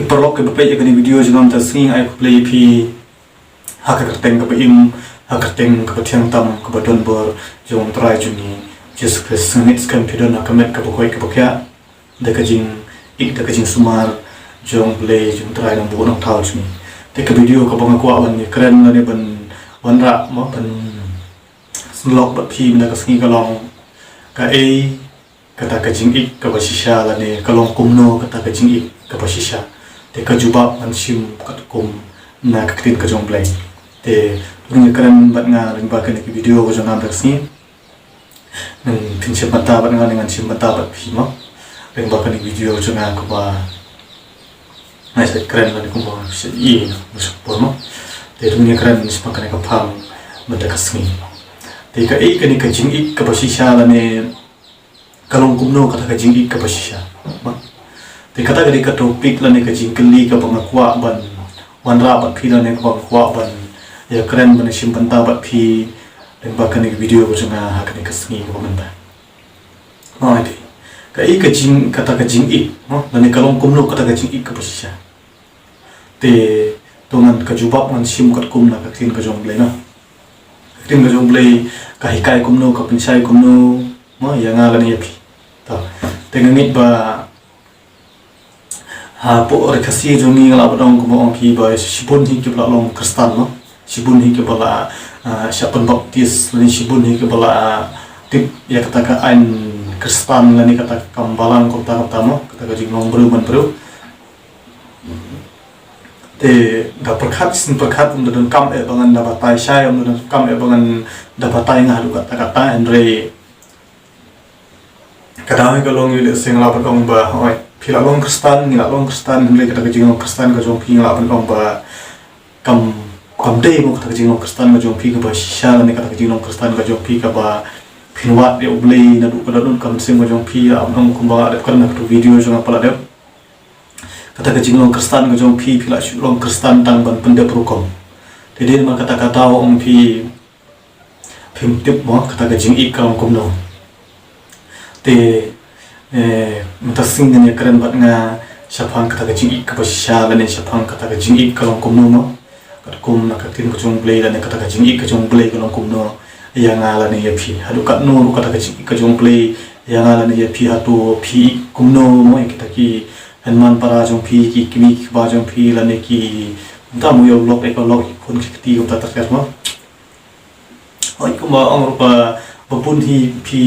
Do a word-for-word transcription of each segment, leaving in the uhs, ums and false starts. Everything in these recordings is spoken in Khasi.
Paralok kiba peit ïa kane ka video jong nga mynta ka sngi, ai khublei ïa phi ha ka kyrteng kaba im, ha ka kyrteng kaba thiang tam, kaba don bor jong U Trai jong ngi Jisu Khrist. Nga ngeit skhem phi don ha ka met kaba koit kaba khiah da ka jingïeit, da ka jingsumar jong U Blei, jong U Trai Nongbuh Nongthaw jong ngi. Te ka video kaba nga kwah ban ïakren lane ban wanrah mo, ban sngewlok bad phi mynta ka sngi ka long, kaei kata ka jingïeit kaba shisha lane ka long kumno kata ka jingïeit kaba shisha. Te ka jubab ngan shim katkum na ka ktien ka jong U Blei. Te to ngin ïakren bad nga lyngba kane ka video ka jong nga mynta ka sngi. Ngan pynshem bynta bad nga, ngan shim bynta bad phi mo, lyngba kane ka video jong nga kaba nga sa kren lane kumba sa ïa nga sa por mo. Te to ngin ïakren shaphang kane ka phang mynta ka sngi. Te kaei kane ka jingïeit kaba shisha lane ka long kumno kata ka jingïeit kaba shisha mo. Te kata ka dei ka topic lane ka jingkylli kaba nga kwah ban wanrah bad phi lane kaba nga kwah ban ïakren ban shim bynta bad phi lyngba kane ka video ka jong nga ha kane ka sngi kaba mynta. Mo, ai te kaei ka jing, kata ka jingïeit mo, lane ka long kumno kata ka jingïeit kaba shisha. Te to ngan, ka jubab ngan shim katkum na ka ktien ka jong U Blei na. Ka ktien ka jong U Blei ka hikai kumno, ka pynshai kumno mo ïa nga lane ïa phi. To, te nga ngeit ba hapoh ri Khasi jong ngi nga lah ban ong kumba ong phi ba shibun hi kiba la long Khristan mo. Shibun hi kiba la, ah, shah pynbaptis lane shibun hi kiba la, ah, tip ïa kata ka aiñ Khristan lane kata ka kam balang kumta kumta mo, kata ka jinglong briew man briew. Te da pyrkhat shisien pyrkhat ym da donkam eh ba ngan da batai shai, ym da donkam eh ba ngan da batai nga haduh katta katta, hynrei ka daw hi ka long ïa u lehse nga lah ban ong ba, hooid, phi lah long Khristan, ngi lah long Khristan, hynrei kata ka jinglong Khristan ka jong phi nga lah ban ong ba kam, kam dei mo kata ka jinglong Khristan ka jong phi kaba shisha lane kata ka jinglong Khristan ka jong phi kaba phin wad ïa U Blei naduh ka dohnud ka mynsiem ka jong phi, lah ban ong kumba nga la dep kren ha kato video jong nga ba la dep. Kata ka jinglong Khristan ka jong phi, phi lah shu long Khristan tang ban pyndep rukom. Te dei namar kata ka daw ong phi phim tip mo kata ka jingïeit ka long kumno. Te, eh, mynta sngi ngan ïakren bad nga shaphang kata ka jingïeit kaba shisha lane shaphang kata ka jingïeit ka long kumno mo. Katkum na ka ktien ka jong U Blei lane kata ka jingïeit ka jong U Blei ka long kumno ïa nga lane ïa phi. Haduh katno ruh kata ka jingïeit ka jong U Blei ïa nga lane ïa phi, hato phi kumno mo ïa kita ki hynmen para jong phi, ki kmie ki kpa jong phi lane ki, mynta mo ïa u lok ïa ka lok, ki khun ki kti kumta ter ter mo. Hooid, kumba ong ruh ba bun hi phi,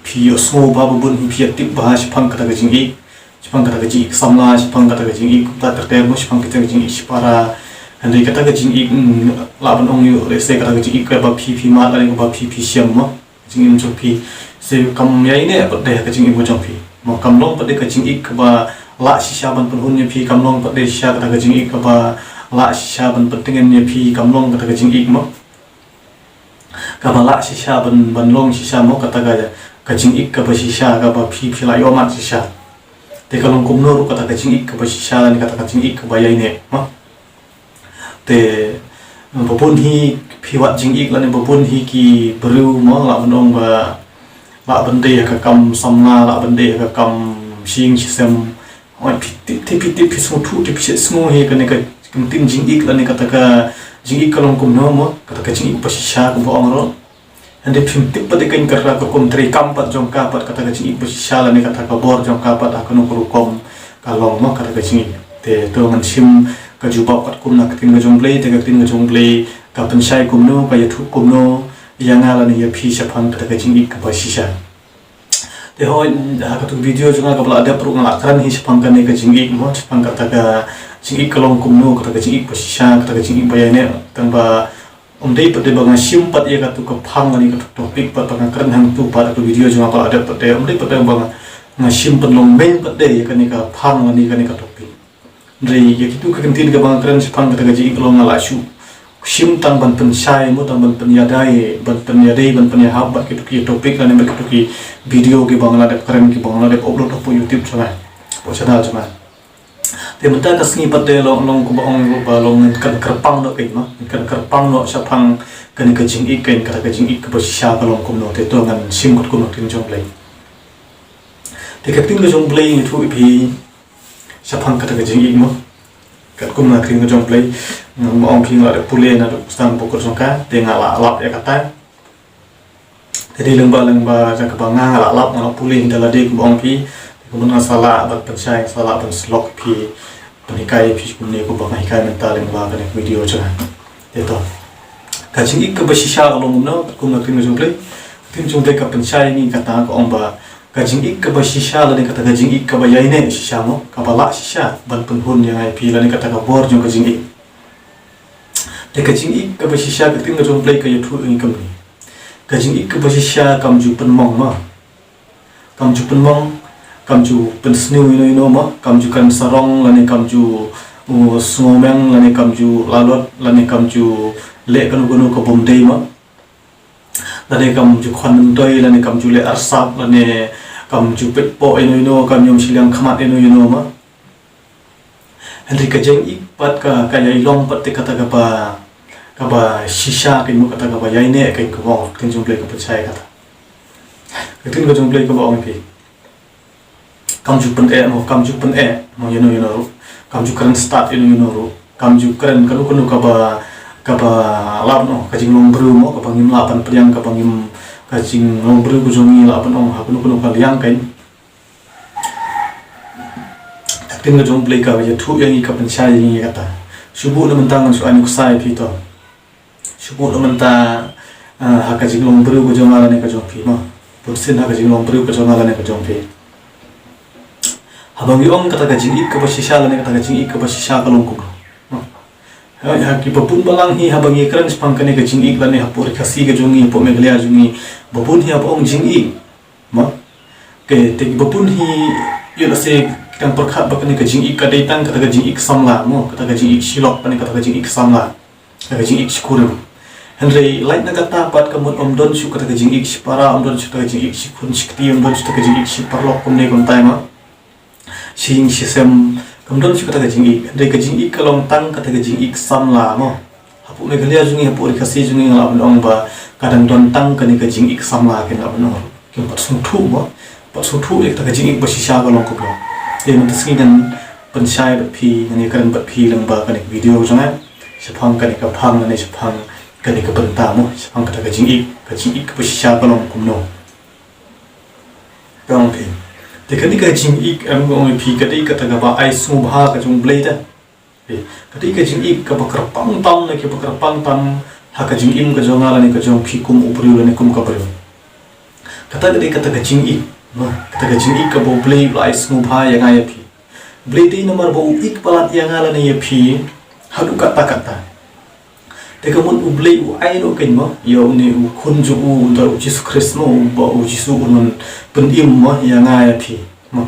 phi ïohsngew bha, ba bun hi phi ïatip bha shaphang kata ka jingïeit, shaphang kata ka jingïeit samla, shaphang kata ka jingïeit kumta ter ter mo, shaphang kata ka jingïeit shipara. Hynrei kata ka jingïeit, mm, lah ban ong ïoh lehse kata ka jingïeit kaba phi phi mad lane kaba phi phi shem mo, jingim jong phi. Te kam ïaineh pat de ha ka jingim ka jong phi mo, kam long pat de ka jingïeit kaba lah shisha ban pynhun ïa phi, kam long pat de shisha kata ka jingïeit kaba lah shisha ban pyntngen ïa phi, kam long kata ka jingïeit mo kaba lah shisha ban, ban long shisha mo, kata ka, ka jingïeit kaba shisha kaba phi phi lah ïohmad shisha. Te ka long kumno ruh kata ka jingïeit kaba shisha lane kata ka jingïeit kaba ïaineh mo. Te ba bun hi phi wad jingïeit lane ba bun hi ki briew mo, lah ban ong ba lah ban dei ha ka kam samla, lah ban dei ha ka kam shyieng shisem. Hooid, phi tip, phi tip, phi sngewthuh, phi sngewthuh hi kane ka ktien jingïeit lane kata ka jingïeit ka long kumno mo, kata ka jingïeit ba shisha kumba ong ruh. Hynrei phim tip pat de kane ka rukom treikam pat jong ka pat, kata ka jingïeit ba shisha lane kata ka bor jong ka pat ha kano ka rukom ka long mo kata ka jingïeit. Te to ngan shim ka jubab katkum na ka ktien ka jong U Blei, te ka ktien ka jong U Blei ka pynshai kumno, ka ïathuh kumno ïa nga lane ïa phi shaphang kata ka jingïeit kaba shisha. Te hooid, ha kato ka video jong nga kaba la dep ruh nga la kren hi shaphang kane ka jingïeit mo, shaphang kata ka jingïeit ka long kumno, kata ka jingïeit ba shisha, kata ka jingïeit ba ïaineh, tang ba ym dei pat de ba nga shim pat ïa kato ka phang lane kato ka topic pat ba nga kren hangto pat ha ka video jong nga ba la dep pat de, ym dei pat de ba nga, nga shim pynlong main pat de ïa kane ka phang lane kane ka topic. Hynrei ïa kito ki kyntien kiba nga kren shaphang kata ka jingïeit ka long nga la shu shim tang ban pynshai mo, tang ban pynïadei, ban pynïadei, ban pynïahap bad kito ki topic lane bad kito ki video kiba nga la dep kren, kiba nga la dep upload hapoh YouTube jong nga, hapoh channel jong nga. Te mynta ka sngi pat de long, long kumba ong ruh ba long ngan kren kyrpang noh kein mo, ngan kren kyrpang noh shaphang kane ka jingïeit kein, kata ka jingïeit kaba shisha ka long kumno, te to ngan shim katkum na ka ktien jong U Blei. Te ka ktien ka jong U Blei ngi ïathuh ïa phi shaphang kata ka jingïeit mo. Katkum na ka ktien ka jong U Blei, nga ong phi nga la dep pule na duk sdang bukut jong ka, te nga la lap ïa kata. Te dei lyngba lyngba jong kaba nga, nga la lap, nga la pule ïa lade kumba ong phi. Te kumba nga sa lah ban pynshai, sa lah ban slok phi, pynhikai phi kumne kumba nga hikai mynta lyngba kane ka video jong nga. Te to, ka jingïeit kaba shisha ka long kumno, katkum na ka ktien ka jong U Blei. Ka ktien jong U Blei ka pynshai ïa ngi kata, ka ong ba ka jingïeit kaba shisha lane kata ka jingïeit kaba ïaineh shisha mo, kaba lah shisha ban pynhun ïa nga ïa phi lane kata ka bor jong ka jingïeit. Te ka jingïeit kaba shisha ka ktien ka jong U Blei ka ïathuh ïa ngi kumne. Ka jingïeit kaba shisha kam ju pynmong mo. Kam ju pynmong, kam ju pynsniew ïano ïano mo, kam ju kren sarong lane kam ju, uh, sngewmeng lane kam ju lalot lane kam ju leh kano kano ka bym dei mo. Lane kam ju khwan myntoi lane kam ju leh arsap lane kam ju peit poh ïano ïano, kam ñiom shiliang khmat ïano ïano mo. Hynrei ka jingïeit pat ka, ka ïai long pat te kata kaba, kaba shisha kein mo, kata kaba ïaineh kein, ka ong ka ktien jong U Blei ka pynshai kata. Ka ktien ka jong U Blei kaba ong phi. Kam ju pyneh mo, kam ju pyneh mo ïano ïano ruh. Kam ju kren stad ïano ïano ruh. Kam ju kren kano kano kaba, kaba lah ban ong ka jinglong briew mo, kaba ngim lah ban pdiang, kaba ngim, ka jinglong briew ka jong ngi lah ban ong ha kano kano ka liang kein. Ka ktien ka jong U Blei ka ïathuh ïa ngi, ka pynshai ïa ngi kata. Shu buh na mynta ngan shu ai nuksa ïa phi to. Shu buh na mynta, ah, ha ka jinglong briew ka jong nga lane ka jong phi mo. Bunsien ha ka jinglong briew ka jong nga lane ka jong phi. Haba ngi ong kata ka jingïeit kaba shisha lane kata ka jingïeit kaba shisha ka long kumno. Ha, ha ki babun balang hi haba ngi kren shaphang kane ka jingïeit lane hapoh ri Khasi ka jong ngi, hapoh Meghalaya jong ngi, babun hi haba ong jingïeit. Mo. Te, te ki babun hi, ïoh lehse ki dang pyrkhat ba kane ka jingïeit ka dei tang kata ka jingïeit samla mo, kata ka jingïeit shilok lane kata ka jingïeit samla, kata ka jingïeit shikurim. Hynrei lait na kata pat ka mut ym don shuh kata ka jingïeit shipara, ym don shuh kata ka jingïeit shikhun shikti, ym don shuh kata ka jingïeit shiparalok kumne kumtai mo. Shi ïing shi sem, kam don shuh kata ka jingïeit. Hynrei ka jingïeit ka long tang kata ka jingïeit samla mo. Hapoh Meghalaya jong ngi, hapoh ri Khasi jong ngi nga lah ban ong ba ka dang don tang kane ka jingïeit samla, kein lah ban ong. Kein pat sngewthuh mo. Pat sngewthuh ïa kata ka jingïeit ba shisha ka long kumno. Te mynta sngi ngan pynshai bad phi, ngan ïakren bad phi lyngba kane ka video jong nga. Shaphang kane ka phang, kane shaphang kane ka bynta mo. Shaphang kata ka jingïeit, ka jingïeit kaba shisha ka long kumno. Ka ong phi. Te kane ka jingïeit, em, ka ong phi, ka dei kata kaba ai sngewbha ka jong U Blei te. Phi. Ka dei ka jingïeit kaba kyrpang tam na kiba kyrpang tam ha ka jingim ka jong nga lane ka jong phi kum u briew lane kum ka briew. Kata ka dei kata ka jingïeit. Mo, kata ka jingïeit kaba U Blei u la ai sngewbha ïa nga ïa phi. U Blei dei namar ba u ïeit palat ïa nga lane ïa phi haduh katta katta. Te ka mut U Blei u ai noh kein mo, ïa une u khun jong u, u dei u Jisu Khrist mo, uba u Jisu un pynim mo ïa nga ïa phi mo.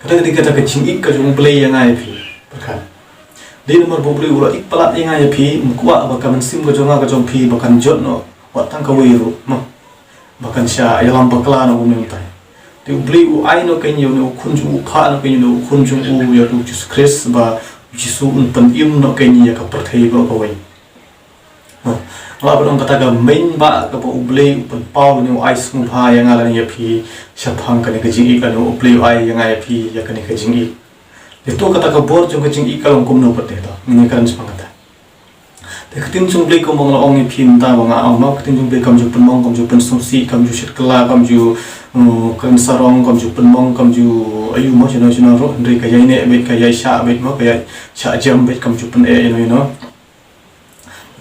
Kata ka dei kata ka jingïeit ka jong U Blei ïa nga ïa phi. Pyrkhat. Dei namar ba U Blei u la ïeit palat ïa nga ïa phi, um kwah ba ka mynsiem ka jong nga ka jong phi ba kan jot noh wat tang kawei ruh mo. Ba kan shah ïalam bakla noh kumne kumtai. Te U Blei u ai noh kein ïa une u khun jong u, u phah noh kein ïa une u khun jong u, ïa u Jisu Khrist, ba u Jisu un pynim noh kein ïa ka pyrthei baroh kawei. Mo. Nga lah ban ong kata ka main ba kaba U Blei u pynpaw lane u ai sngewbha ïa nga lane ïa phi shaphang kane ka jingïeit, lane U Blei u ai ïa nga ïa phi ïa kane ka jingïeit. Te to kata ka bor jong ka jingïeit ka long kumno pat te to. Ngin ïakren shaphang kata. Te ka ktien jong U Blei kumba nga la ong ïa phi mynta ba nga ong mo, ka ktien jong U Blei kam ju pynmong, kam ju pynsngewsih, kam ju shet kylla, kam ju, uh, kren sarong, kam ju pynmong, kam ju aiu mo, shano shano ruh, hynrei ka ïaineh beit, ka ïaishah beit mo, ka ïaishah jem beit, kam ju pyneh ïano ïano.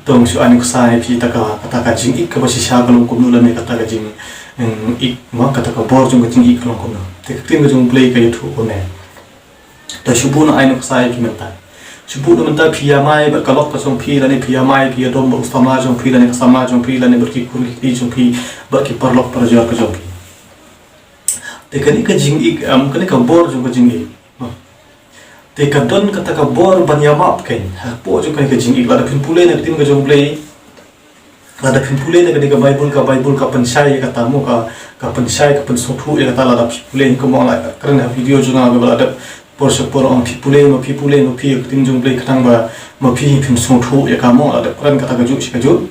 To nga shu ai nuksa ïa phi kata ka, kata ka jingïeit kaba shisha ka long kumno lane kata ka jing, mm, ïeit mo, kata ka bor jong ka jingïeit ka long kumno. Te ka ktien ka jong U Blei ka ïathuh kumne. To shu buh na ai nuksa ïa phi mynta. Shu buh na mynta phi ïamai bad ka lok ka jong phi lane phi ïamai phi ïadom bad u samla jong phi lane ka samla jong phi lane bad ki khun ki kti jong phi bad ki paralok parajor ka jong phi. Te kane ka jingïeit, em, kane ka bor jong ka jingïeit. Te ka don kata ka bor ban ïamap kein hapoh jong kane ka jingïeit, lada phin pule na ka ktien ka jong U Blei. Lada phin pule na kane ka Baibl, ka Baibl ka pynshai ïa kata mo, ka, ka pynshai, ka pynsngewthuh ïa kata lada phi pule, kumba nga la kren ha video jong nga ba la dep por sha por ong phi pule, ma phi pule, ma phi ïa ka ktien jong U Blei khnang ba ma phi phin sngewthuh ïa ka mo, la dep kren kata kajuh shi kajuh.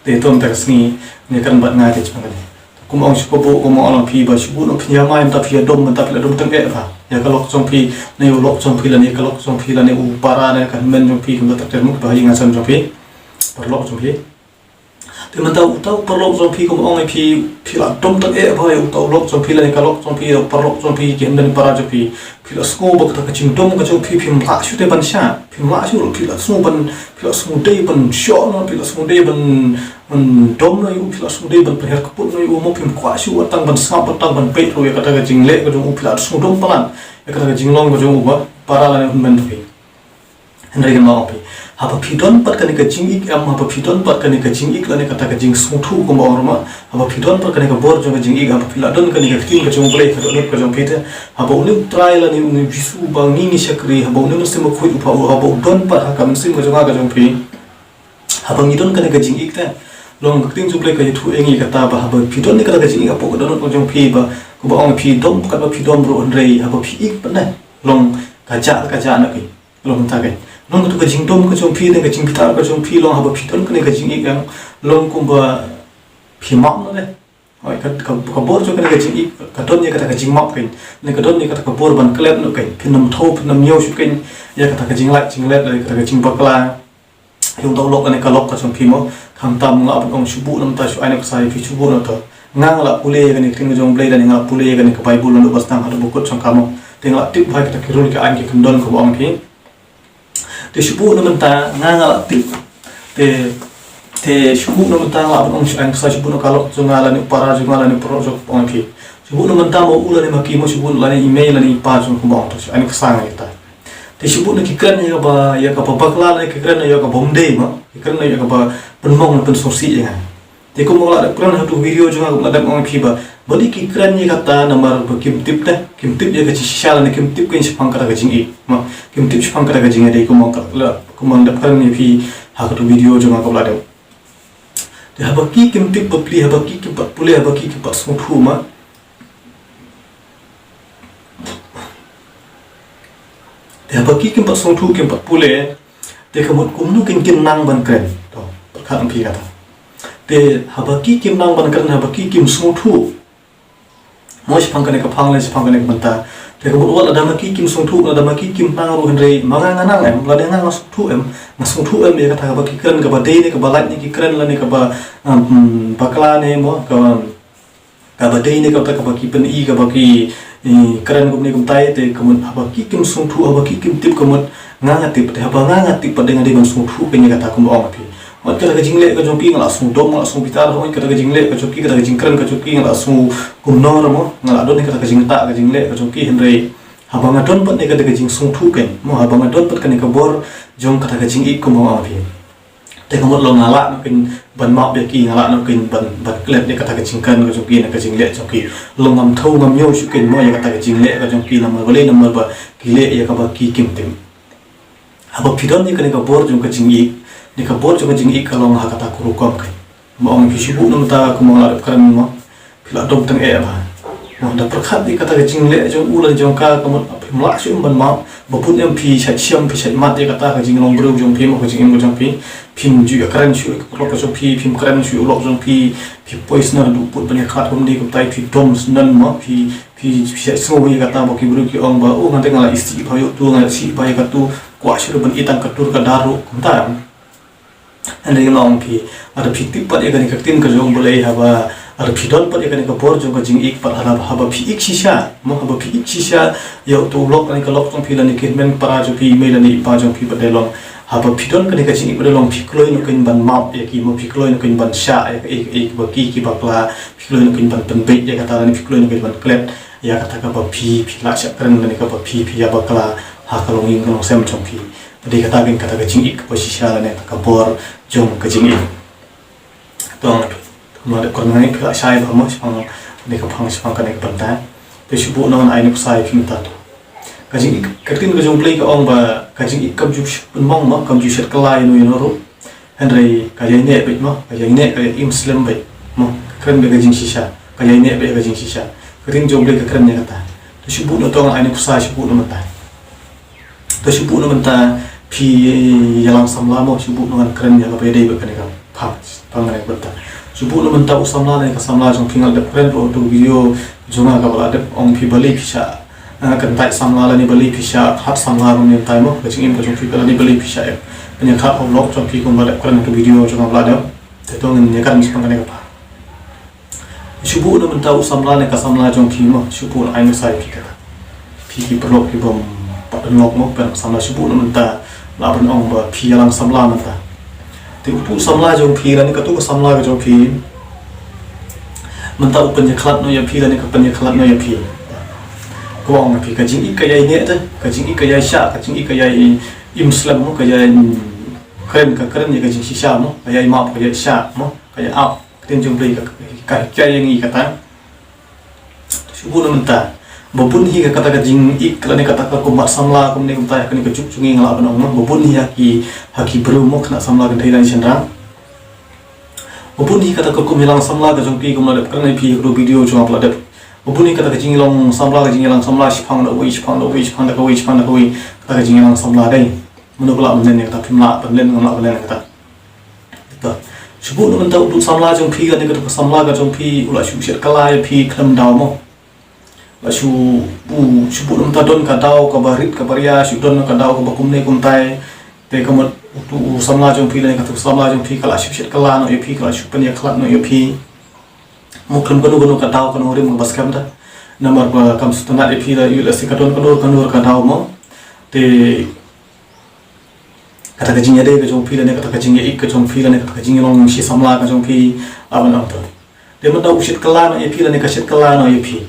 Te to mynta ka sngi ngan ïakren bad nga te shaphang kane. Kumba ong shu buh, kumba ong phi ba shu buh noh phin ïamai mynta phi ïadom, mynta phi la dom tang eh ba. ïa ka lok jong phi, ne u lok jong phi lane ka lok jong phi lane u para ne ka hynmen jong phi, kumta ter ter mut ba ha ïing ha sem jong phi, paralok jong phi. Te mynta uta u paralok jong phi, kum ong ïa phi, phi la dom tang eh bha ïa uta u lok jong phi lane ka lok jong phi, u paralok jong phi, ki hynmen para jong phi. Phi la sngew ba kata ka jingdom ka jong phi, phim lah shuh te ban shah, phim lah shuh, phi la sngew ban, phi la sngew dei ban shoh noh, phi la sngew dei ban, ban dom noh ïa u, phi la sngew dei ban pynher kput noh ïa u, mo phim kwah shuh wat tang ban sngap, wat tang ban peit ruh ïa kata ka jingleh ka jong u, phi la sngew dom palat ïa kata ka jinglong ka jong u ba para lane hynmen phi. Hynrei kumba ong phi, haba phi don pat kane ka jingïeit em, haba phi don pat kane ka jingïeit lane kata ka jingsngewthuh kumba ong ruh ma, haba phi don pat kane ka bor jong ka jingïeit, haba phi la don kane ka ktien ka jong U Blei ha ka dohnud ka jong phi te, haba une U Trai lane une U Jisu ba ngi ngi shakri, haba une Mynsiem Bakhuid u pha u, haba u don pat ha ka mynsiem ka jong nga ka jong phi, haba ngi don kane ka jingïeit te, long ka ktien jong U Blei ka ïathuh ïa ngi kata ba haba phi don kata ka jingïeit hapoh ka dohnud ka jong phi ba, kumba ong phi dom, katba phi dom ruh hynrei haba phi ïeit pat ne, long ka jah ka jah na ki. Long mynta kein, long katu ka jingdom ka jong phi ne ka jingbitar ka jong phi, long haba phi don kane ka jingïeit, long kumba phi map noh ne. Hooid, ka, ka, ka bor jong kane ka jingïeit ka don ïa kata ka jingmap kein, ne ka don ïa kata ka bor ban klet noh kein. Phin ym thew, phin ym ñiew shuh kein ïa kata ka jinglait jinglet, ïa kata ka jingbakla, ïa uta u lok lane ka lok ka jong phi mo. Khamtam nga lah ban ong shu buh noh mynta, shu ai nuksa ïa phi, shu buh noh to. Nga nga lah pule ïa kane ka ktien ka jong U Blei lane nga lah pule ïa kane ka Baibl naduh ba sdang haduh ba kut jong ka mo. Te nga lah tip bha ïa kita ki rule ki aiñ ki kyndon kumba ong phi. Te shu buh noh mynta, nga nga lah tip. Te, te shu buh noh mynta, nga lah ban ong shu ai nuksa, shu buh noh ka lok jong nga lane u para jong nga lane u paralok jong nga kumba ong phi. Shu buh noh mynta mo, u lane ma ki mo, shu buh noh lane i mei lane i pa jong kumba ong to, shu ai nuksa nga ïa kita. Te shu buh noh ki kren ïa kaba, ïa kaba bakla lane ki kren ïa kaba ym dei mo. Ki kren ïa kaba pynmong ne pynsngewsih ïa nga. Te kumba nga la dep kren ha tu video jong nga, kumba la dep ong ïa phi ba, balei ki kren ïa kata, namar ba kim tip te, kim tip ïa ka jingshisha lane kim tip kein shaphang kata ka jingïeit. Ma, kim tip shaphang kata ka jingïadei, kumba nga la, kumba nga dep kren ïa phi ha ka tu video jong nga kumba la dep. Te haba ki kim tip bapli, haba ki kim pat pule, haba ki kim pat sngewthuh ma. Te haba ki kim pat sngewthuh, kim pat pule, te ka mut kumno kin, kin nang ban kren. To, pyrkhat ïa phi kata. Te haba ki kim nang ban kren, haba ki kim sngewthuh mo shaphang kane ka phang lane shaphang kane ka bynta, te ka mut wat lada ma ki kim sngewthuh, lada ma ki kim nang ruh hynrei ma nga nga nang em, lada nga nga sngewthuh em, nga sngewthuh em ïa kata kaba ki kren, kaba dei ne kaba lait ne ki kren lane kaba, um, bakla ne mo, kaba, kaba dei ne kata kaba ki pyni, kaba ki, eh, kren kumne kumtai, te ka mut haba ki kim sngewthuh, haba ki kim tip ka mut nga nga tip, te haba nga nga tip pat dei nga dei ban sngewthuh kein ïa kata kumba ong phi. Hooid kata ka jingleh ka jong ki nga la sngewdom, nga la sngewbitar, hooid kata ka jingleh ka jong ki, kata ka jingkren ka jong ki nga la sngew kumno ruh mo, nga la don kata ka jingtah ka jingleh ka jong ki hynrei haba nga don pat ne kata ka jingsngewthuh kein mo, haba nga don pat kane ka bor jong kata ka jingïeit kumba ong phi. Te ka mut long nga lah noh kein ban map ïa ki, nga lah noh kein ban, ban klet ïa kata ka jingkren ka jong ki ne ka jingleh jong ki. Long ngam thew ngam ñiew shuh kein mo ïa kata ka jingleh ka jong ki namar balei, namar ba ki leh ïa kaba ki kim tip. Haba phi don ïa kane ka bor jong ka jingïeit, ne ka bor jong ka jingïeit ka long ha kata ka rukom kein. Mo ong phi shu buh noh mynta kumba nga la dep kren mo. Phi la dom tang eh bha. Mo da pyrkhat ïa kata ka jingleh jong u lane jong ka, ka mut phim lah shuh em ban map, ba bun em phi shait shem, phi shait mat ïa kata ka jinglong briew jong phi mo, ka jingim ka jong phi. Phim ju ïa kren shuh ïa ka paralok ka jong phi, phim kren shuh ïa u lok jong phi, phi poi sna haduh put ban ïa khat kumne kumtai, phi dom snen mo, phi, phi, phi shait sngew ïa kata ba ki briew ki ong ba, oh, nga te nga la isih bha ïa utu, nga la isih bha ïa katu, kwah shuh ban i tang ka tur ka dar ruh, kumta em. Hynrei nga ong phi, lada phi tip pat ïa kane ka ktien ka jong U Blei, haba lada phi don pat ïa kane ka bor jong ka jingïeit pat, haba, haba phi ïeit shisha mo, haba phi ïeit shisha ïa uto u lok lane ka lok jong phi lane ki hynmen para jong phi, i mei lane i pa jong phi pat, dei long haba phi don kane ka jingïeit pat, dei long phi kloi noh kein ban map ïa ki mo, phi kloi noh kein ban shah ïa kaei kaei kaba ki, ki bakla, phi kloi noh kein ban pynbeit ïa kata lane phi kloi noh kein ban klet ïa kata kaba phi, phi lah shah kren lane kaba phi, phi ïa bakla ha ka longïing ka longsem jong phi. Te dei kata kein kata ka jingïeit kaba shisha lane kata ka bor jong ka jingïeit. To, kumba la dep kren nga, phi la shai bha mo shaphang kane ka phang, shaphang kane ka bynta. Te shu buh noh, ngan ai nuksa ïa phi mynta to. Ka jingïeit, ka ktien ka jong U Blei ka ong ba ka jingïeit kam ju pynmong mo, kam ju shet kylla ïano ïano ruh. Hynrei ka ïaineh beit mo, ka ïaineh, ka ïaim slem beit mo. Ka kren beit ka jingshisha, ka ïaineh beit ka jingshisha. Ka ktien jong U Blei ka kren ïa kata. To shu buh noh to, ngan ai nuksa, shu buh noh mynta. To shu buh noh mynta, phi ïalam samla mo, shu buh noh, ngan kren ïa kaba ïadei bad kane ka phang, phang kane ka bynta. Shu buh noh mynta u samla ne ka samla jong phi, nga la dep kren ruh ha tu video jong nga kaba la dep ong phi balei phi shah Ah, kyntait samla lane balei phi shah khlad samla kumne kumtai mo, ka jingim ka jong phi ka lane balei phi shah ïa pynïakhlad ha u lok jong phi kumba la dep kren ha ka video jong nga ba la dep. Te to ngin ïa kren shaphang kane ka por. Shu buh na mynta u samla ne ka samla jong phi mo, shu buh na ai nusai phi kata. Phi ki paralok ki bym pat don lok mo, pynlong samla shu buh na mynta la ban ong ba phi ïalang samla mynta. Te utu u samla jong phi lane katu ka samla ka jong phi mynta u pynïakhlad noh ïa phi lane ka pynïakhlad noh ïa phi. Ko ong phi ka jingïeit ka ïai neh te, ka jingïeit ka ïai shah, ka jingïeit ka ïai im slem mo, ka ïai kren ka kren ïa ka jingshisha mo, ka ïai map ka ïai shah mo, ka ïai ap. Ka ktien jong Blei ka, ka, ka ïa ngi kata. Shu buh na mynta. Ba bun hi ka kata ka jingïeit lane kata ka kumba samla kumne kumta ha kane ka juk jong ngi nga lah ban ong mo. Ba bun hi ha ki, ha ki briew mo khynnah samla kynthei lane shynrang. Ba bun hi kata ka kum ïalang samla ka jong phi kumba la dep kren ïa phi ha ka video jong nga ba la dep. Ba bun hi kata ka jingïalong samla ka jingïalang samla shaphang da uwei shaphang da uwei shaphang da kawei shaphang da kawei. Kata ka jingïalang samla dei. Mano ka lah ban len ïa kata, phim lah ban len, ngam lah ban len ïa kata. Te shu buh na mynta utu u samla jong phi lane katu ka samla ka jong phi u la shu shet kylla ïa phi khlem daw mo. La shu, u shu buh na mynta don ka daw kaba rit kaba ria, shu don ka daw kaba kumne kumtai. Te ka mut utu u samla jong phi lane katu ka samla jong phi ka la shu shet kylla noh ïa phi, ka la shu pynïakhlad noh ïa phi. Mo khlem kano kano ka daw ka nongrim kaba skhem te. Namar ba kam sngewtynnat ïa phi la ïoh lehse ka don kano kano ka daw mo. Te kata ka jingïadei ka jong phi lane kata ka jingïeit ka jong phi lane kata ka jinglong shi samla ka jong phi, la ban ong te. Te mynta u shet kylla noh ïa phi lane ka shet kylla noh ïa phi.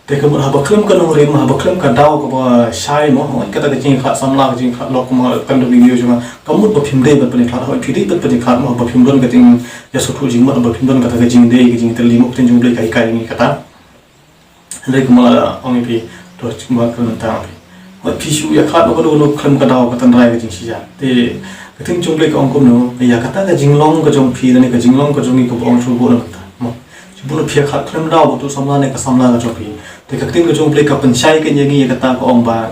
Te ka mut haba khlem ka nongrim, haba khlem ka daw kaba shai mo, hooid kata ka jingkhlad samla, ka jingkhlad lok kumba kan dei video jong nga. Ka mut ba phim dei ban pynïakhlad, hooid phi dei ban pynïakhlad mo, haba phim don ka jingïasngewthuh jingmut, haba phim don kata ka jingdei, ka jingtylli mo, ka ktien jong Blei ka hikai ïa ngi kata. Hynrei kumba la ong ïa phi, to kumba ka mynta ong ïa phi. Hooid phi shu ïakhlad noh kano kano khlem ka daw ka tynrai ka jingshisha. Te ka ktien jong Blei ka ong kumno, ïa kata ka jinglong ka jong phi lane ka jinglong ka jong ngi kaba ong shu buh na mynta. Mo. Shu buh na phi ïakhlad khlem daw bad utu u samla ne ka samla ka jong phi. Te ka ktien ka jong Blei ka pynshai ka ïa ngi ïa kata ka ong ba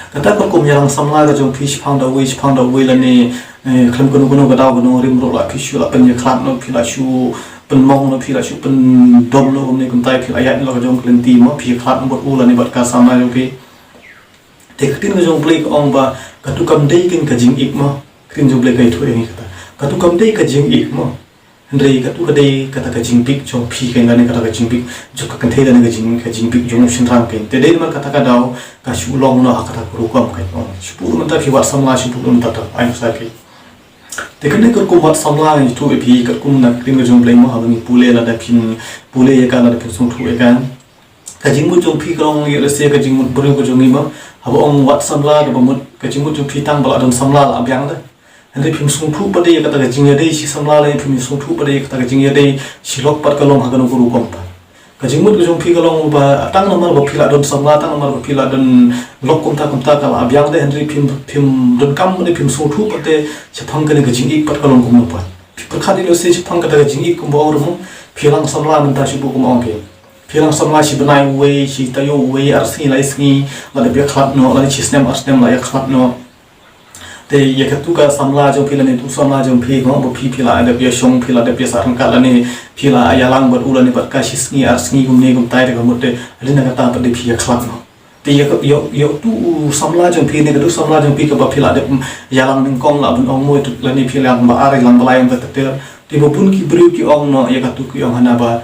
kata ka kum ïalang samla ka jong phi shaphang da uwei shaphang da uwei lane, eh, khlem kano kano ka daw ka nongrim ruh la phi shu la pynïakhlad noh, phi la shu pynmong noh, phi la shu pyndom noh kumne kumtai, phi la ïaid noh la ka jong ka lynti mo, phi ïakhlad noh bad u lane bad ka samla jong phi. Te ka ktien ka jong Blei ka ong ba katu kam dei kein ka jingïeit mo. Ka ktien jong Blei ka ïathuh ïa ngi kata. Katu kam dei ka jingïeit mo. Hynrei katu ka dei kata ka jingbieit jong phi kein lane kata ka jingbieit jong ka kynthei lane ka jing, ka jingbieit jong u shynrang kein. Te dei namar kata ka daw ka shu long noh ha kata ka rukom kein. Ong shu buh mynta phi wad samla shu buh mynta to ai nusai phi. Te kane ka rukom wad samla ngi ïathuh ïa phi ka rukom na ka ktien ka jong Blei mo haba ngi pule lada phin pule ïa ka lada phin sngewthuh ïa ka. Ka jingmut jong phi ka long ïa lehse ka jingmut briew ka jong ngi mo. Haba ong wad samla kaba mut ka jingmut jong phi tang ba la don samla la biang te. Hynrei phim sngewthuh pat de ïa kata ka jingïadei shi samla lane phim sngewthuh pat de ïa kata ka jingïadei shi lok pat ka long ha kano ka rukom pat. Ka jingmut ka jong phi ka long ba tang namar ba phi la don samla tang namar ba phi la don lok kumta kumta ka la biang te hynrei phim, phim donkam lane phim sngewthuh pat de shaphang kane ka jingïeit pat ka long kumno pat. Phi pyrkhat ïa lehse shaphang kata ka jingïeit kumba ong ruh mo phi ïalang samla mynta shu buh kumba ong phi. Phi ïalang samla shi bnai uwei, shi taïew uwei, ar sngi lai sngi, la dep ïakhlad noh, lane shi snem ar snem la ïakhlad noh. Te ïa katu ka samla jong phi lane tu samla jong phi, ko ba phi phi la dep ïashong, phi la dep ïasah ryngkat lane phi la ïalang bad u lane bad ka shi sngi ar sngi kumne kumtai te ka mut te hadien kata pat de phi ïakhlad noh. Te ïa ka, ïa, ïa utu u samla jong phi ne katu samla jong phi kaba phi la dep ïalang nyngkong la ban ong mo ïa utu lane phi ïalang ba ar ïalang ba lai ong kata ter. Te ba bun ki briew ki ong noh ïa katu ki ong hana ba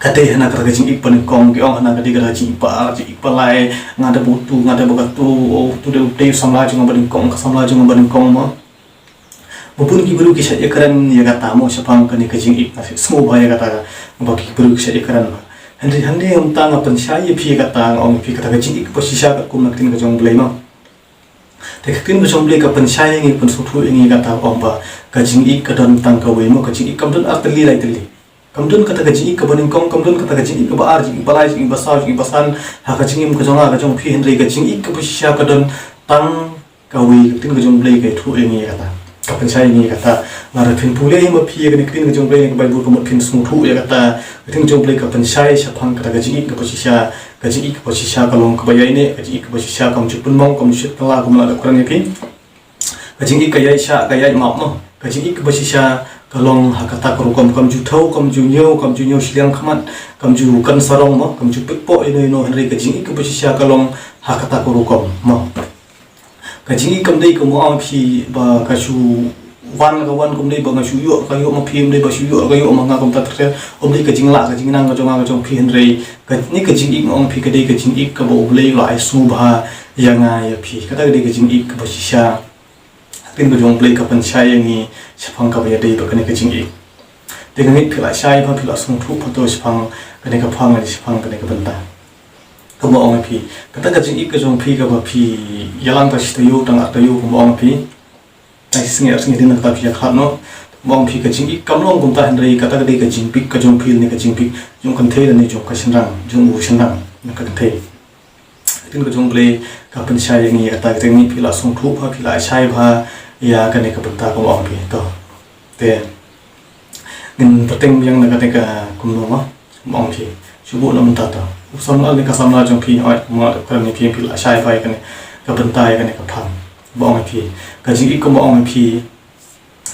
ka dei hana kata ka jingïeit ba nyngkong ki ong hana ka dei kata ka jingïeit ba ar jingïeit ba lai nga da ba utu nga da ba katu o utu dei u dei u samla jong nga ba nyngkong ka samla jong nga ba nyngkong mo. Ba bun ki briew ki shait ïakren ïa kata mo shaphang kane ka jingïeit nga sngewbha ïa kata ba ki briew ki shait ïakren ba. Hynrei hynrei mynta nga pynshai ïa phi ïa kata nga ong ïa phi kata ka jingïeit kaba shisha ka kum na ka ktien ka jong Blei mo. Te ka ktien ka jong Blei ka pynshai ïa ngi pynsngewthuh ïa ngi kata ong ba ka jingïeit ka don tang kawei mo ka jingïeit kam don ar tylli lai tylli. Kam don kata ka jingïeit kaba nyngkong, kam don kata ka jingïeit kaba ar, jingïeit ba lai, jingïeit ba saw, jingïeit ba san, ha ka jingim ka jong nga, ka jong phi hynrei ka jingïeit kaba shisha ka don tang kawei, ka ktien ka jong Blei ka ïathuh ïa ngi kata. Ka pynshai ïa ngi kata. Lada phin pule ïa ma phi ïa kane ka ktien ka jong Blei ka Baibl ka mut phin sngewthuh ïa kata. Ka ktien ka jong Blei ka pynshai shaphang kata ka jingïeit kaba shisha, ka jingïeit kaba shisha ka long kaba ïaineh, ka jingïeit kaba shisha kam ju pynmong, kam ju shet kylla, kum la da kren ïa phi. Ka jingïeit ka ïai shah, ka ïai map noh. Ka jingïeit kaba shisha, ka long ha kata ka rukom, kam ju thew, kam ju ñiew, kam ju ñiew shiliang khmat, kam ju kan sarong mo, kam ju pynpoh ïa no ïa no, hynrei ka jingïeit kaba shisha ka long ha kata ka rukom mo. Ka jingïeit kam dei kumba ong phi ba ka shu wan ka wan, kam dei ba nga shu ïoh ka ïoh ma phi, kam dei ba shu ïoh ka ïoh ma nga, kumta ter ter. Kam dei ka jinglah ka jingnang ka jong nga ka jong phi, hynrei kane ka jingïeit nga ong phi ka dei ka jingïeit kaba U Blei u la ai sngewbha ïa nga ïa phi. Kata ka dei ka jingïeit kaba shisha. Ka ktien ka jong U Blei ka pynshai ïa ngi shaphang kaba ïadei bad kane ka jingïeit. Te nga ngeit phi la shai bha, phi la sngewthuh bha to shaphang kane ka phang, shaphang kane ka bynta. Kumba ong ïa phi, kata ka jingïeit ka jong phi kaba phi ïalang tang shi taïew tang ar taïew, kumba ong ïa phi, tang shi sngi ar sngi hadien kata phi ïakhlad noh. Kumba ong ïa phi, ka jingïeit kam long kumta, hynrei kata ka dei ka jingbieit ka jong phi lane ka jingbieit jong ka kynthei lane jong ka shynrang, jong u shynrang, jong ka kynthei. Ka ktien ka jong U Blei ka pynshai ïa ngi kata, ka ktien, phi la sngewthuh bha, phi la shai bha ïa kane ka bynta, kumba ong ïa phi to. Te ngin pyrshang biang na kata ka kumno mo, kumba ong ïa phi. Shu buh na mynta to. U samla ne ka samla jong phi, hooid, kumba la dep kren ïa phi, phi la shai bha ïa kane ka bynta, ïa kane ka phang. Kumba ong ïa phi, ka jingïeit kumba ong ïa phi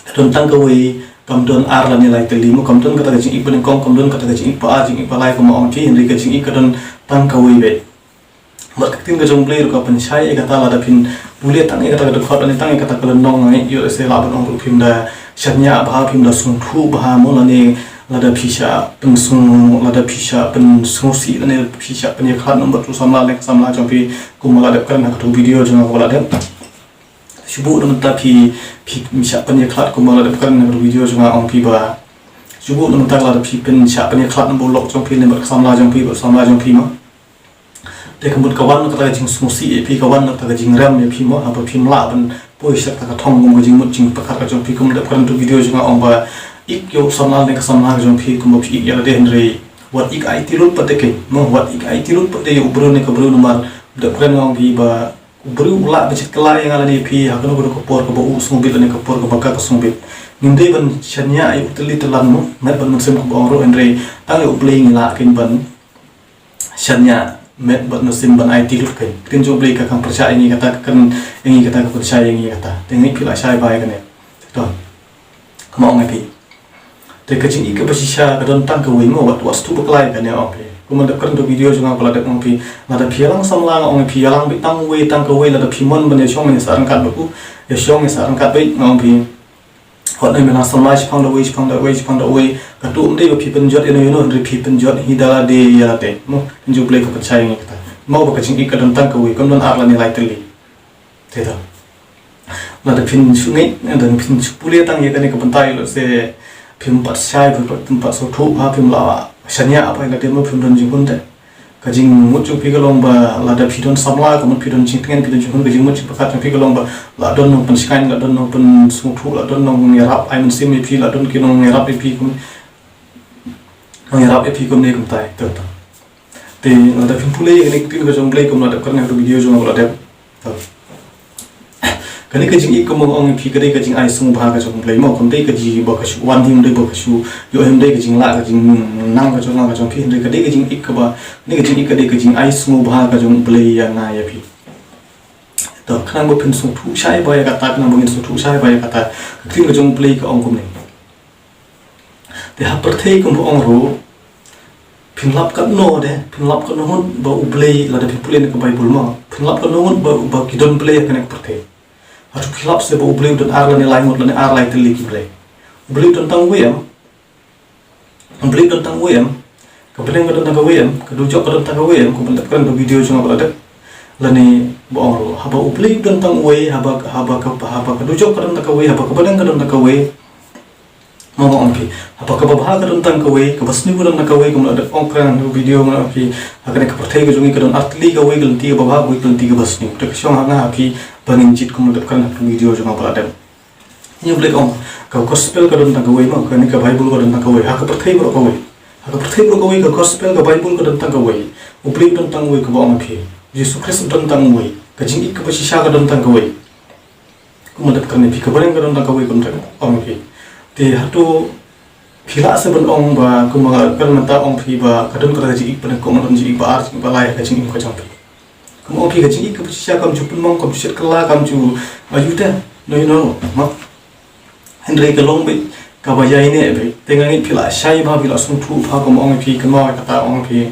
ka don tang kawei, kam don ar lane lai tylli mo, kam don kata ka jingïeit ba nyngkong, kam don kata ka jingïeit ba ar, jingïeit ba lai, kumba ong ïa phi, hynrei ka jingïeit ka don tang kawei beit. Bad ka ktien ka jong U Blei ruh ka pynshai ïa kata, lada phin pule tang ïa kata ka dkhot lane tang ïa kata ka lynnong, nga ngeit ïoh lehse lah ban ong ruh phim da shaniah bha, phim da sngewthuh bha mo, lane lada phi shah pynsngew, lada phi shah pynsngewsih lane phi shah pynïakhlad noh bad u samla lane ka samla jong phi, kumba la dep kren ha katu ka video jong nga kaba la dep. Shu buh na mynta phi, phi shah pynïakhlad kumba la dep kren ha katu ka video jong nga, ong ïa phi ba shu buh na mynta lada phi pyn shah pynïakhlad na bad u lok jong phi lane bad ka samla jong phi, bad u samla jong phi mo. Te ka mut ka wan kata ka jingsngewsih ïa phi, ka wan kata ka jingrem ïa phi mo, haba phim lah ban poi sha kata ka thong kum ka jingmut jingpyrkhat ka jong phi, kum dep kren tu video jong nga ong ba ïeit ïa u samla ne ka samla ka jong phi kumba phi ïeit ïa lade, hynrei wat ïeit aiti lut pat de keiñ mo, wat ïeit aiti lut pat de ïa u briew ne ka briew, namar dep kren nga ong phi ba u briew u lah ban shit kylla ïa nga lane ïa phi ha kano kano ka por kaba u sngewbit lane ka por kaba ka ka sngewbit. Ngim dei ban shaniah ïa u tylli tyllan mo, met bad mynsiem kumba ong ruh, hynrei tang ïa U Blei ngi lah keiñ ban shaniah, met bad mynsiem ban aiti lut keiñ. Ka ktien jong U Blei ka khang pyrshah ïa ngi kata, ka kren ïa ngi kata, ka pynshai ïa ngi kata. Te ngeit phi la shai bha ïa kane. To. Kumba ong ïa phi, te ka jingïeit kaba shisha ka don tang kawei mo, wat, wat shu bakla ïa kane, ong ïa phi. Kumba dep kren tu video jong nga ba la dep, ong ïa phi, lada phi ïalang samla, nga ong ïa phi, ïalang beit tang uwei tang kawei, lada phi mon ban ïashong ïasah ryngkat bad u, ïashong ïasah ryngkat beit, nga ong ïa phi. Wat nym ïalang samla shaphang da uwei, shaphang da uwei, shaphang da uwei. Katu ym dei ba phi pynjot ïano ïano, hynrei phi pynjot hi da lade ïa lade mo. Ka ktien jong U Blei ka pynshai ïa ngi kata. Mo ba ka jingïeit ka don tang kawei, kam don ar lane lai tylli. Te to. Lada phin shu ngeit, lada phin shu pule tang ïa kane ka bynta, ïoh lehse phim pat shai, phim pat, phim pat sngewthuh bha, phim lah shaniah bha ïa lade mo, phim don jinghun te. Ka jingmut jong phi ka long ba lada phi don samla, ka mut phi don jingtngen, phi don jinghun, ka jingmut jingpyrkhat jong phi ka long ba la don nongpynshngaiñ, la don nongpynsngewthuh, la don nongïarap ai mynsiem ïa phi, la don ki nongïarap ïa phi kum, nongïarap ïa phi kumne kumtai, to, to. Te lada phin pule ïa kane ka ktien ka jong U Blei kumba la dep kren ha ka video jong nga ba la dep. To. Kane ka jingïeit kumba nga ong ïa phi ka dei ka jingai sngewbha ka jong U Blei mo, kam dei ka jingba ka shu wan hi, ym dei ba ka shu ïoh hi, ym dei ka jinglah ka jingnang ka jong nga ka jong phi, hynrei ka dei ka jingïeit kaba, kane ka jingïeit ka dei ka jingai sngewbha ka jong U Blei ïa nga ïa phi. To, khnang ba phin sngewthuh shai bha ïa kata, khnang ba ngin sngewthuh shai bha ïa kata, ka ktien ka jong U Blei ka ong kumne. Te ha pyrthei kumba ong ruh, phin lap katno de, phin lap katno ngut ba U Blei, lada phi pule na ka Baibl mo, phin lap katno ngut ba, ba ki don blei ha kane ka pyrthei. Hato phi lap se ba U Blei u don ar lane lai ngut lane ar lai tylli ki blei? U Blei u don tang uwei em? U Blei u don tang uwei em? Ka bneng ka don tang kawei em? Ka dujok ka don tang kawei em? Kumba la dep kren ha video jong nga ba la dep. Lane ba ong ruh, haba U Blei u don tang uwei, haba, haba ka, haba ka dujok ka don tang kawei, haba ka bneng ka don tang kawei. Mo, nga ong ïa phi, haba kaba bha ka don tang kawei, kaba sniew ka don tang kawei, kumba la dep ong kren ha video nga ong ïa phi, ha kane ka pyrthei ka jong ngi ka don ar tylli kawei ka lynti kaba bha, kawei ka lynti kaba sniew. Te ka shong ha nga ha phi ba ngin jied kumba la dep kren ha video jong nga ba la dep. Ïa U Blei ka ong, ka gospel ka don tang kawei mo, kane ka Baibl ka don tang kawei, ha ka pyrthei baroh kawei. Ha ka pyrthei baroh kawei ka gospel ka Baibl ka don tang kawei. U Blei u don tang uwei kaba ong ïa phi. Jisu Khrist u don tang uwei. Ka jingïeit kaba shisha ka don tang kawei. Kumba la dep kren ïa phi, ka bneng ka don tang kawei, kumba la dep ong ïa phi. Te hato phi lah se ban ong ba kumba la dep kren mynta, ong phi ba ka don kata ka jingïeit ba nyngkong, ka don jingïeit ba ar, jingïeit ba lai, ka jingim ka jong phi. Kumba ong phi ka jingïeit kaba shisha kam ju pynmong, kam ju shet kylla, kam ju, ah, ïoh te, no, ïoh no, ma. Hynrei ka long beit kaba ïaineh beit. Te nga ngeit phi la shai bha, phi la sngewthuh bha, kumba ong phi, kynmaw ïa kata ong phi,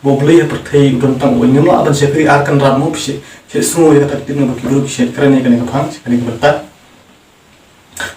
ba U Blei ha pyrthei u don tang uwei. Ngim lah ban shakri ar kynrad mo, phi sngewthuh ïa kata ka ktien kaba ki briew ki shait kren ïa kane ka phang, kane ka bynta.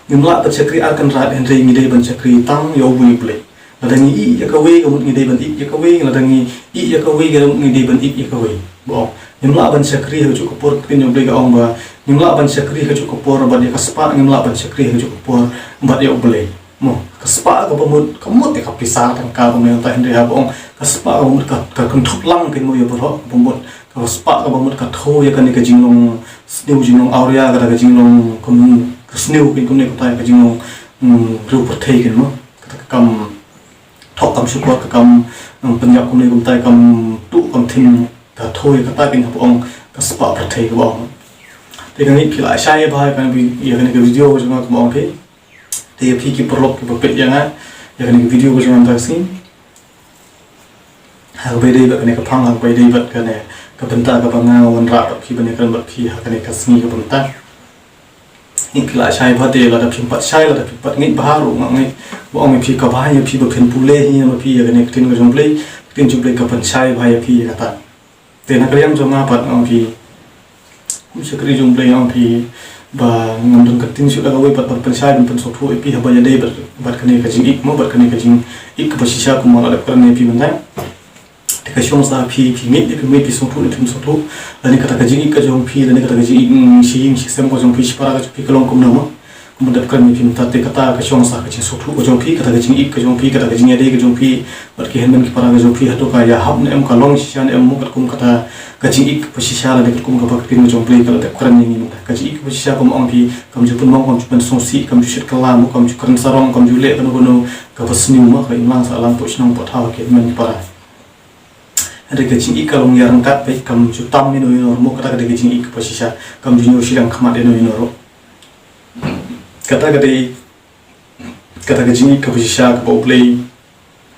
Ngim lah ban shakri ar kynrad, hynrei ngi dei ban shakri tang ïa uwei U Blei. Lada ngi ïeit ïa kawei, ka mut ngi dei ban ïeit ïa kawei, lada ngi ïeit ïa kawei, ka mut ngi dei ban ïeit ïa kawei. Ba ong, ngim lah ban shakri ha kajuh ka por, ka ktien U Blei ka ong ba ngim lah ban shakri ha kajuh ka por bad ïa ka spah, ngim lah ban shakri ha kajuh ka por bad ïa U Blei. Mo, ka spah kaba mut, ka mut ïa ka pisa tang ka, kumne, hynrei haba ong ka spah kaba mut ka, ka kynthup lang kein mo ïa baroh, kaba mut ka spah kaba mut ka thew ïa kane ka jinglong sniew, jinglong awria, kata ka jinglong kum ka sniew kein, kumne, kata ka jinglong, mm, briew pyrthei kein mo. Kata ka kam thok, kam shukor, ka kam, mm, pynïap, kumne, kumta, kam tuh, kam thim, ka thew ïa kata kein haba ong ka spah pyrthei kaba ong. Te nga ngeit phi la shai bha ïa kane, ïa kane ka video jong nga kaba ong phi. Te ïa phi ki paralok kiba peit ïa nga, ïa kane ka video ka jong nga mynta ka sngi, ha kaba ïadei bad kane ka phang, ha kaba ïadei bad kane ka bynta kaba nga wanrah bad phi ban ïakren bad phi ha kane ka sngi kaba mynta. Ngeit phi la shai bha, te lada phim pat shai, lada phim pat ngeit bha ruh, nga ngeit ba ong ïa phi, kaba ïa phi ba phin pule hi ïa ma phi ïa kane ka ktien ka jong U Blei, ka ktien jong U Blei ka pynshai bha ïa phi ïa kata. Te na ka liang jong nga pat nga ong phi, kum shakri jong U Blei nga ong phi ba ngam don ka ktien shuh da kawei pat ban pynshai, ban pynsngewthuh ïa phi haba ïadei bad, bad kane ka jingïeit mo, bad kane ka jingïeit kaba shisha kumba nga la dep kren ïa phi mynta. Te ka shong sa ha phi, phi ngeit ne phim ngeit, phi sngewthuh ne phim sngewthuh, lane kata ka jingïeit ka jong phi, lane kata ka jingïeit, mm, shi ïing shi sem ka jong phi, shi para ka jong phi ka long kumno mo. Kumba dep kren ïa phi mynta, te kata ka shong sa ha ka jingsngewthuh ka jong phi, kata ka jingïeit ka jong phi, kata ka jingïadei ka jong phi bad ki hynmen ki para ka jong phi, hato ka ïahap ne em, ka long shisha ne em mo, katkum kata ka jingïeit kaba shisha lane katkum kaba ka ktien ka jong U Blei ka la dep kren ïa ngi mynta. Ka jingïeit kaba shisha, kumba ong phi, kam ju pynmong, kam ju pynsngewsih, kam ju shit kylla mo, kam ju kren sarong, kam ju leh kano kano kaba sniew mo, ka imlang sahlang, poh shnong poh thaw, ki hynmen ki para. Hynrei ka jingïeit ka long ïaryngkat beit, kam ju tam ïano ïano ruh mo, kata ka dei ka jingïeit kaba shisha, kam ju ñiew shiliang khmat ïano ïano ruh. Kata ka dei, kata ka jingïeit kaba shisha kaba U Blei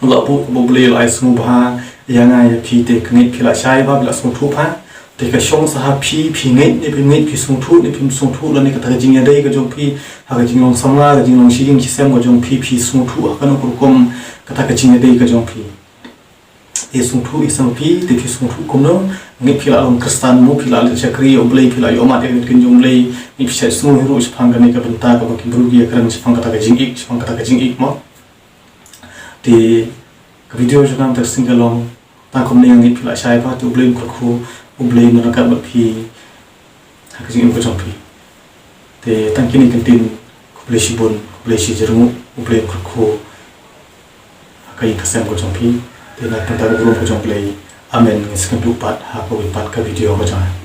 u la buh, kaba U Blei u la ai sngewbha ïa nga ïa phi. Te nga ngeit phi la shai bha, phi la sngewthuh bha. Te ka shong sa ha phi, phi ngeit ne phim ngeit, phi sngewthuh ne phim sngewthuh, lane kata ka jingïadei ka jong phi ha ka jinglong samla, ka jinglong shi ïing shi sem ka jong phi, phi sngewthuh ha kano ka rukom kata ka jingïadei ka jong phi. Te sngewthuh ïa sa ma phi, te phi sngewthuh kumno? Ngeit phi la long Khristan mo, phi la leit shakri ïa U Blei, phi la ïoh mad ïa ka ktien jong U Blei, ngeit phi shait sngew hi ruh shaphang kane ka bynta kaba ki briew ki ïakren shaphang kata ka jingïeit, shaphang kata ka jingïeit mo. Te ka video jong nga mynta ka sngi ka long tang kumne, nga ngeit phi la shai bha, te U Blei un kyrkhu, U Blei un ryngkat bad phi ha ka jingim ka jong phi. Te tang kine ki ktien, khublei shibun, khublei shijyrngooh, U Blei un kyrkhu ha ka ïing ka sem ka jong phi. Te na ka bynta ka burom ka jong U Blei. Amen. Ngin sa ïakynduh pat ha kawei pat ka video ka jong nga.